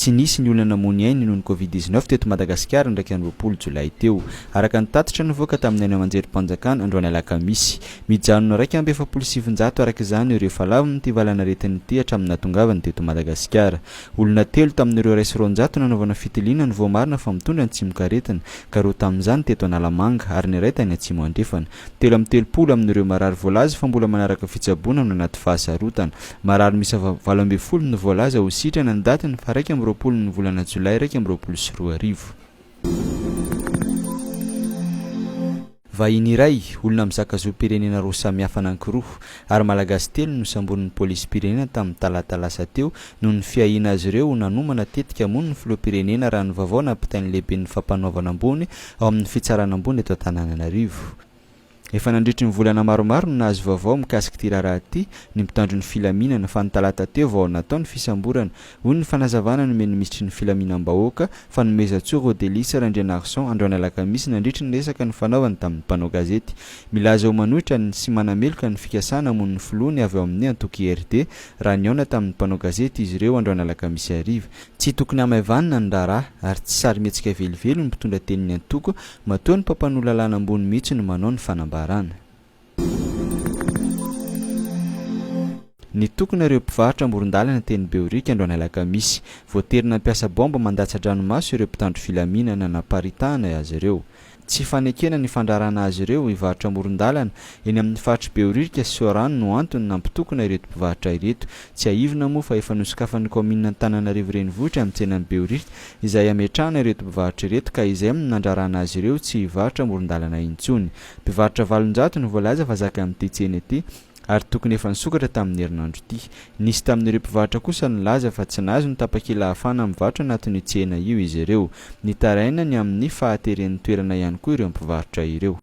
Tsy nisy ny olona namoy ny ainy noho ny Covid 19 teto Madagasikara ny 21 jolay teo, araka ny tatitra nivoaka tamin'ny haino aman-jerim-panjakana androany alakamisy. Mijanona 941 araka izany ireo efa lavon'ity valanaretina ity hatramin'ny nahatongavany teto Madagasikara. Olona telo tamin'ireo 201 nanaovana fitiliana no voamarina fa mitondra ny tsimokaretina, ka roa tamin'izany teto Analamanga ary ny iray tany Atsimo Andrefana. 33 amin'ireo marary voalaza fa mbola manaraka fitsaboana no anaty fahasarotana. Marary miisa 18 no voalaza ho sitrana ny datin'ny faha 21 ny volana jolay 2021. Vahiny iray, olona mizaka zom-pirenena roa samihafa anankiroa, ary Malagasy telo nosamborin'ny polisim-pirenena tamin'ny talata lasa teo noho ny fiahiana azy ireo ho nanomana tetika hamono ny filoham-pirenena raha ny vaovao nampitain'ny lehiben'ny fampanoavana ambony ao amin'ny fitsarana ambony eto Antananarivo. Efa nandritry ny volana maromaro no nahazo vaovao mikasika ity raharaha ity ny mpitandro ny filaminana fa ny talata teo vao natao ny fisamborana, hoy ny fanazavana nomen'ny minisitry ny filaminam-bahoaka, Fanomezantsoa Rodelice Randrianarison androany alakamisy nandritry ny resaka nifanaovany tamin'ny mpanao gazety. Milaza ho manohitra ny sy manameloka ny fikasana hamono ny filoha ny avy ao amin'ny antoko IRD raha nihaona tamin'ny mpanao gazety izy ireo androany alakamisy hariva. Tsy tokony hamaivanina ny raharaha ary tsy sarimihetsika velively ny mpitondra tenin'ny antoko matoa ny mpampanoa lalàna ambony mihitsy no manao ny fanambarana. Nitokona ireo mpivarotra amoron-dalana teny Behoririka androany alakamisy. Voatery nampiasa baomba mandatsa-dranomaso ireo mpitandro filaminana nanaparitahana azy ireo. Tsy fanekena ny fandrarana azy ireo hivarotra amoron-dalana eny amin'ny faritr'i Behoririka sy Soarano no antony nampitokona ireto mpivarotra ireto. Tsiahivina moa fa efa nosokafan'ny kaominina Antananarivo Renivohitra ny tsenan'i Behoririka izay hametrahana ireto mpivarotra ireto ka izay no nandrarana azy ireo tsy hivarotra amoron-dalana intsony. Mpivarotra 800 no voalaza fa zaka amin'ity tsena ity ary tokony efa nisokatra tamin'ny herinandro ity. Nisy tamin'ireo mpivarotra kosa nilaza fa tsy nahazo ny tapakila ahafahana mivarotra anatin'io tsena io izy ireo. Nitaraina ny amin'ny fahateren'ny toerana ihany koa ireo mpivarotra ireo.